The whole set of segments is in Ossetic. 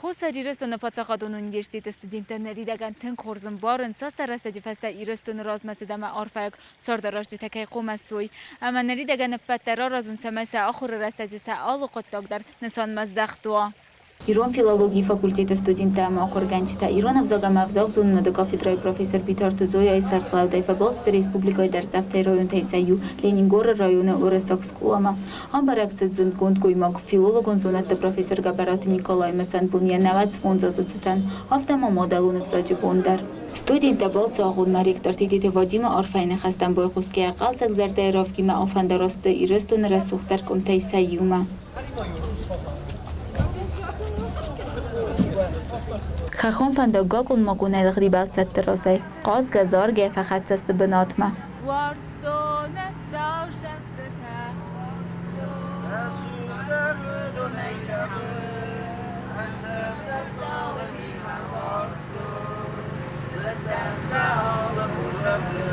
Хуссар Ирыстоны паддзахадон университеты студенттӕ ныридӕгӕн тынг хорз ӕмбарынц, цасдӕр рӕстӕджы фӕстӕ Ирыстоны размӕцыд ӕмӕ арфӕйаг цардаразджытӕ кӕй хъуамӕ суой. Ӕмӕ ныридӕгӕн ӕппӕт дӕр аразынц, цӕмӕй сӕ ахуыры рӕстӕджы сӕ алы хъуыддаг дӕр нысанмӕздӕхт уа. Ирон филологийы факультеты студенттӕ ӕмӕ ахуыргӕнджытӕ ирон ӕвзаг ӕмӕ ӕвзагзонынады кафедрӕйы профессор Битарты Зояйы сӕргълӕудӕй фӕбалцыд республикӕйы дӕрддзӕфтӕй районтӕй сӕ иу, Ленингоры районы уырыссаг скъоламӕ. Ам бӕрӕг цыд зындгонд гоймаг, филологон зонӕдты профессор Гӕбӕраты Николайы мысӕн бон йӕ 95 азы цытӕн, афтӕ ма мадӕлон ӕвзаджы бон дӕр. Студенттӕ балцы агъонмӕ ректор Тедеты Вадимы арфӕйы ныхӕстӕм байхъусгӕйӕ хъӕлдзӕг зӕрдӕйы равгимӕ афӕндараст Ирыстоны рӕсугъддӕр къуымтӕй сӕ иумӕ. Хӕххон фӕндаг гакъон-макъонӕй лыгъди бӕлццӕтты разӕй. Хъазгӕ, заргӕ фӕхӕццӕ сты бынатмӕ. Уарзтон ӕз сау зӕрдӕтӕ, Рӕсугъддӕр уыдонӕй кӕмы, ӕхсӕв сӕ стъалытимӕ уарзтон. Уыдтӕн сӕ алы хурӕвды,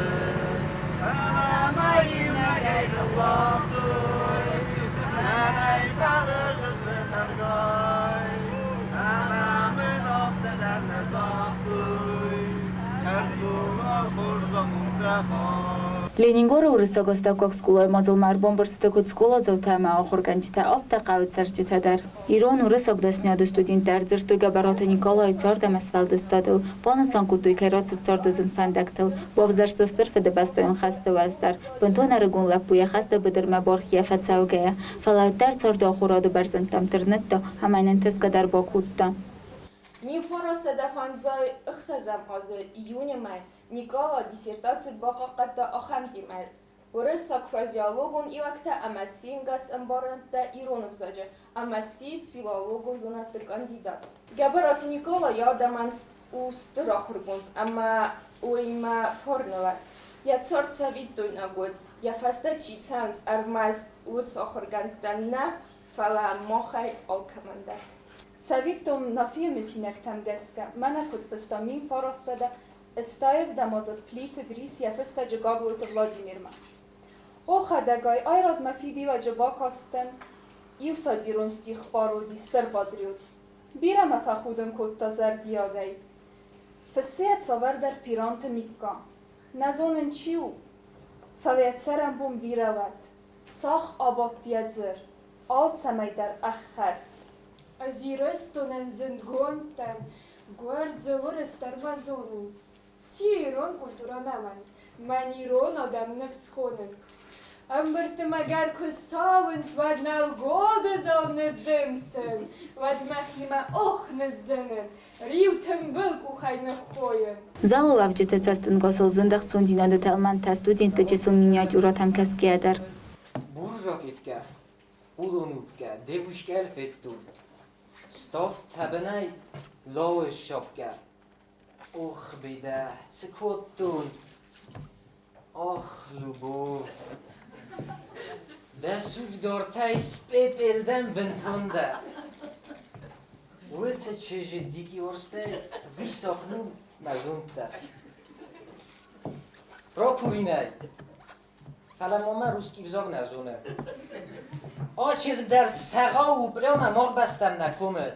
ӕмӕ мӕ иунӕгӕй ныууагътой. Мӕнӕй фӕлыгъдысты тӕргай, ӕмӕ мын афтӕ дӕр нӕ загътой. Хӕрзбон, хорз амонд дӕ хай. Ленингоры уырыссаг астӕуккаг скъолайы мадзалмӕ ӕрбамбырд сты куыд скъоладзаутӕ ӕмӕ ахуыргӕнджытӕ, афтӕ хъӕуы цӕрджытӕ дӕр. Ирон, уырыссаг дӕсныйады студенттӕ ӕрдзырдтой Гӕбӕраты Николайы цард ӕмӕ сфӕлдыстадыл, банысан кодтой, кӕй рацыд царды зын фӕндӕгтыл, бавзӕрста Стыр Фыдыбӕстӕйон хӕсты уӕз дӕр. Бынтон ӕрыгон лӕппу йӕ хӕсты быдырмӕ бархийӕ фӕцӕугӕйӕ, фӕлӕ уӕддӕр царды ахуырады бӕрзӕндтӕм тырныдта ӕмӕ йын ӕнтысгӕ дӕр бакодта. 1956 азы июны мӕй Никъала диссертаци бахъахъхъӕдта ахӕм темӕйыл: Уырыссаг фразеологон иуӕгтӕ ӕмӕ сингӕс ӕмбарӕнтӕ ирон ӕвзаджы ӕмӕ ссис филологон зонӕдты кандидат. Гӕбӕраты Никъала йӕ адӕмӕн у стыр ахуыргонд ӕмӕ уыимӕ фарнылӕг. Йӕ цард цӕвиттойнаг уыд, йӕ фӕстӕ чи цӕуынц, ӕрмӕст уыцы ахуыргӕндтӕн нӕ, фӕлӕ махӕй алкӕмӕн дӕр. Цӕвиттон, Нафийы мысинӕгтӕм гӕсгӕ, мӕнӕ куыд фыста 1900 Стаевдӕмаздзыд Плиты Грис йӕ фыстӕджы Гаглойты Владимирмӕ. О, хӕдӕгай, айразмӕ фидиуӕджы бакастӕн иу сатирон стих-пароди Стыр патриот. Бирӕ мӕ фӕхудын кодта зӕрдиагӕй. Фыссы йӕ цавӕрдӕр Пиранты Микка. Нӕ зонын чи у, фӕлӕ йӕ цӕрӕнбон бирӕ уӕд. Сах абадт йӕ дзыр, алцӕмӕй дӕр ӕххӕст. Ӕз Ирыстонӕн зындгонд дӕн, Гуырдзы, уырыс дӕр ма зонынц. Ци ирон культурӕ нӕмӕн, мӕн ирон адӕм ныфс хонынц. Ӕмбырдты мӕгӕр куы стауынц, уӕд нӕлгогызау ныддымсын, уӕд мӕхимӕ ох ныззынын, риу тымбыл къухӕй ныххойын. Залы уӕвджыты цӕстӕнгасыл зынд ӕхцондзинады тӕлмӕнтӕ студентты чысыл миниатюрӕтӕм кӕсгӕйӕ дӕр. Бур жакеткӕ, хъулон юбкӕ, девушкӕ федтон. Ставд тӕбынӕй лауыз шапкӕ. Ох, беда, цы кодтон? Ох, Любовь, дӕ судзгӕртӕй спъепъел дӕн бынтондӕр. Уыцы чызджы дикий уырзтӕй висохнул мӕ зонд дӕр. Ракуринӕй, фӕлӕ ма мӕ русский взаг нӕ зоны. А чызг дӕр сӕгъау у, прямо мах бӕстӕм нӕ комы.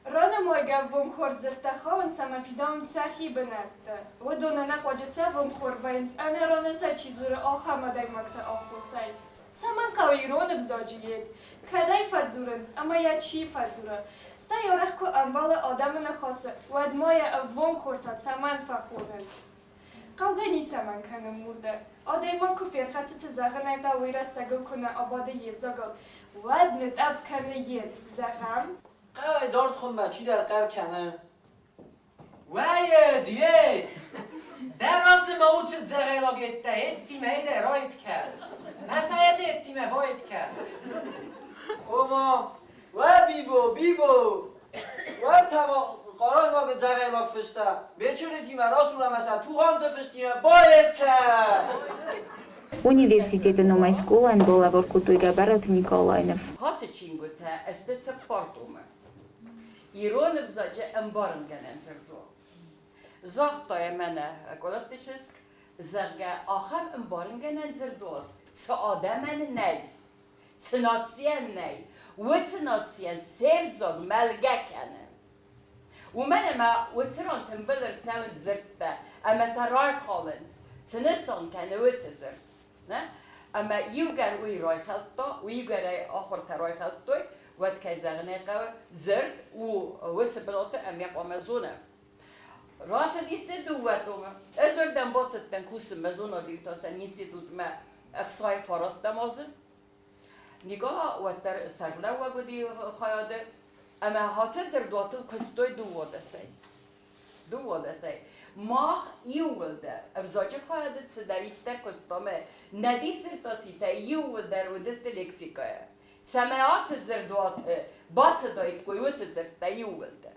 Ранымайгӕ ӕввонгхор дзырдтӕ хауынц ӕмӕ фидауынц сӕхи бынӕтты. Уыдон ӕнӕхъуаджы сӕввонгхор вӕййынц, ӕнӕроны сӕ чи дзуры, ахӕм адӕймӕгты аххосӕй. Цӕмӕн хъӕуы ирон ӕвзаджы йед? Кӕд ӕй фӕдзурынц ӕмӕ йӕ чи фӕдзуры? Стӕй арӕх куы ӕмбӕлы адӕмы ныхасы, уӕд ма йӕ ӕввонгхор та цӕмӕн фӕхонынц? Хъӕугӕ ницӕмӕн кӕны мур дӕр. Адӕймаг куы ферхӕцы цы зӕгъынӕй та уый рӕстӕгыл куы нӕ абады йе взагыл, уӕд нытъӕпп кӕны йед, зӕгъӕм. Хъӕуӕй дард хуыммӕ чидӕр хъӕр кӕны. Уӕйед, ед! Дӕ разы ма уыцы дзӕгъӕйлаг едтӕ еттимӕ эдӕ райд кӕн. Мӕ сайӕд еттимӕ байд кӕн. Ома, уӕ Бибо, Бибо! Уӕртӕ ма къаралмагы дзӕгъӕйлаг фыста, Бечыритимӕ расур ӕмӕ сӕ Тугъанты фыстимӕ байд кӕн! Университеты номӕй скъолайӕн балӕвар кодтой Гӕбӕраты Николайы ныв. Ацы чингуытӕ сты цыппар томы. Ирон ӕвзаджы ӕмбарынгӕнӕн дзырдуат. Загъта йӕ мӕнӕ Къуылыхты чызг, зӕгъгӕ, ахӕм ӕмбарынгӕнӕн дзырдуат цы адӕмӕн нӕй, цы нацийӕн нӕй, Уыцы нацийӕн се взаг мӕлгӕ кӕны. Уымӕн ӕмӕ уыцы ран тымбыл ӕрцӕуынц дзырдтӕ ӕмӕ сӕ райхалынц, цы нысан кӕны уыцы дзырд. Нӕ? Ӕмӕ иугӕр уый райхӕлдта, иугӕр ӕй ахуыртӕ райхӕлдтой, уӕд, кӕй зӕгъын ӕй хъӕуы, дзырд у уыцы бынаты ӕмӕ хъуамӕ зона. Рацыдис дзы дыууӕ томы. Ӕз уырдӕм бацыдтӕн кусынмӕ зонад-иртасӕн институтмӕ ӕхсай фарӕстӕм азы. Никъала уӕддӕр сӕргълӕууӕг уыди хайады ӕмӕ хӕцӕн дзырдуатыл куыстой дыууадӕсӕй. Дыууадӕсӕй. Мах иууылдӕр ӕвзаджы хайады цыдӕриддӕр куыстам, нӕ диссертацитӕ иууылдӕр уыдысты лексикӕйӕ. Цӕмӕй ацы дзырдуаты бацыдаиккой уыцы дзырдтӕ иууылдӕр.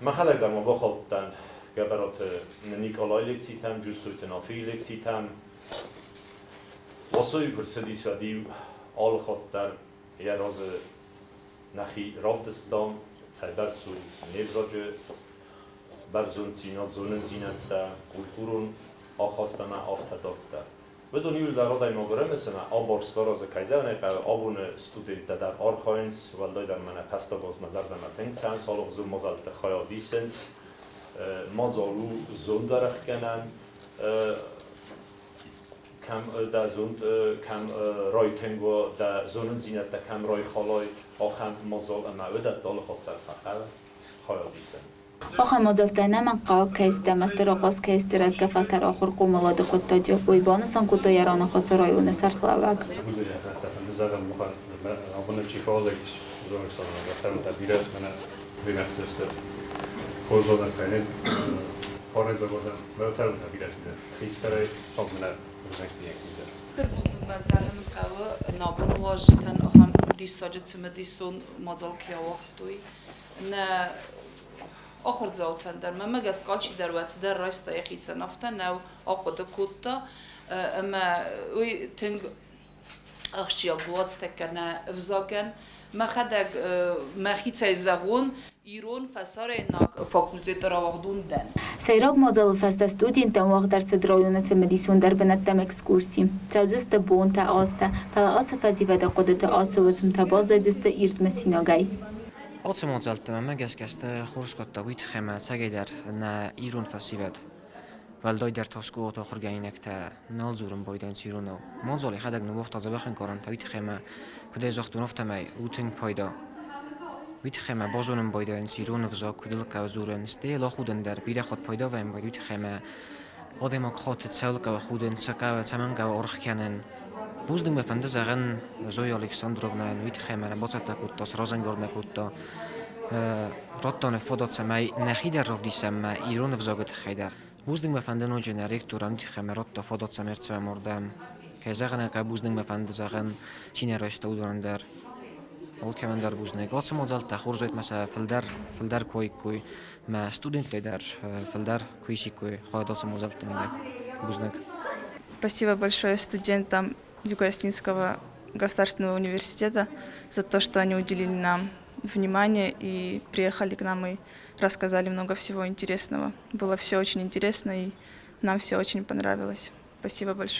Мӕхӕдӕг дӕр ма бахаудтӕн Гӕбӕраты Никъалайы лекцитӕм, Джусойты Нафийы лекцитӕм. Васойы куы рцыдис, уӕд-иу алы хатт дӕр йӕ разы нӕхи равдыстам, цӕйбӕрц у не взаджы бӕрзонддзинад, зонындзинӕдтӕ, культурон ахаст ӕмӕ афтӕ дарддӕр. Уыдон иуылдӕр адӕймаг ӕрымысы ӕмӕ абарст аразы, кӕй зӕгъын ӕй хъӕуы, абоны студенттӕ дӕр архайынц, уӕлдайдӕр мӕнӕ фӕстаг азмӕ зӕрдӕмӕ тынг цӕуынц алыгъуызон мадзӕлтты хайад исынц. Мадзал у зондарӕхгӕнӕн, кӕм дӕ зонд кӕм райтынг уа, дӕ зонындзинӕдтӕ кӕм райхалай, ахӕм мадзал ӕмӕ уыдӕттӕ алыхатт дӕр фӕхъӕуы хайад исын. Ахӕм мадзӕлттӕ ӕнӕмӕнгхъӕуӕг кӕй сты ӕмӕ стыр ахъаз кӕй сты рӕзгӕ фӕлтӕры ахуыр-хъомылады хъуыддаджы, уый банысан кодта йӕ раныхасы районы сӕргълӕууӕг. Стыр бузныг мӕ зӕгъын хъӕуы, нӕ абон уазджытӕн ахӕм диссаджы цымыдисон мадзал кӕй ауагътой. Нӕ ахуырдзаутӕн дӕр, мӕнмӕ гӕсгӕ, алчидӕр уӕ цыдӕр райста йӕхицӕн, афтӕ нӕу, ахъуыды кодта ӕмӕ уый тынг ахсджиаг у ацтӕккӕ нӕ ӕвзагӕн. Мӕхӕдӕг мӕхицӕй зӕгъон, ирон фӕсарӕйнаг факультеты рауагъдон дӕн. Сӕйраг мадзалы фӕстӕ студенттӕн уагъд ӕрцыд районы цымыдисондӕр бынӕттӕм экскурси. Цӕудзысты бонтӕ, азтӕ, фӕлӕ ацы фӕсивӕды хъуыдыты ацы уысмтӕ баззайдзысты ирд мысинагӕй. Ацы мадзӕлттӕ мӕмӕ гӕсгӕ сты хорз кодта, уый тыххӕй ӕмӕ ӕцӕгӕйдӕр нӕ ирон фӕсивӕд, уӕлдайдӕр та скъолаты ахуыргӕнинӕгтӕ нал дзурын байдайынц иронау. Мадзал йӕхӕдӕг ныууагъта дзӕбӕхӕн карӕнтӕ, уый тыххӕй ӕмӕ, куыд ӕй загътон, афтӕмӕй у тынг пайда. Уый тыххӕй ӕмӕ базонын байдайынц ирон ӕвзаг, куыд ыл хъӕуы дзурын, стӕй йыл ахудын дӕр бирӕ хатт пайда вӕййы, уый тыххӕй ӕмӕ адӕймаг хаты цӕуыл хъӕуы худын, цы хъӕуы, цӕмӕн хъӕуы аргъ кӕнын. Бузныг мӕ фӕнды зӕгъын Зоя Александровнайӕн, уый тыххӕй мӕ бацӕттӕ кодта, сразӕнгард нӕ кодта. Радта нын фадат, цӕмӕй нӕхи дӕр равдисӕм мӕ ирон ӕвзагы тыххӕй дӕр. Бузныг мӕ фӕнды ноджы нӕ ректорӕн, уый тыххӕй мӕ радта фадат, цӕмӕй ӕрцӕуӕм ардӕм. Кӕй зӕгъын ӕй хъӕуы, бузныг мӕ фӕнды зӕгъын, чи нӕ райста, уыдонӕн дӕр. Алкӕмӕн дӕр бузныг. Ацы мадзӕлттӕ хорз уӕд мӕ сӕ фылдӕр, фылдӕр куы мӕ студенттӕй дӕр фылдӕр куы исиккой хайад ацы мадзӕлтты мидӕг. Бузныг. Спасибо большое студентам Юго-Остинского государственного университета за то, что они уделили нам внимание и приехали к нам и рассказали много всего интересного. Было все очень интересно и нам все очень понравилось. Спасибо большое.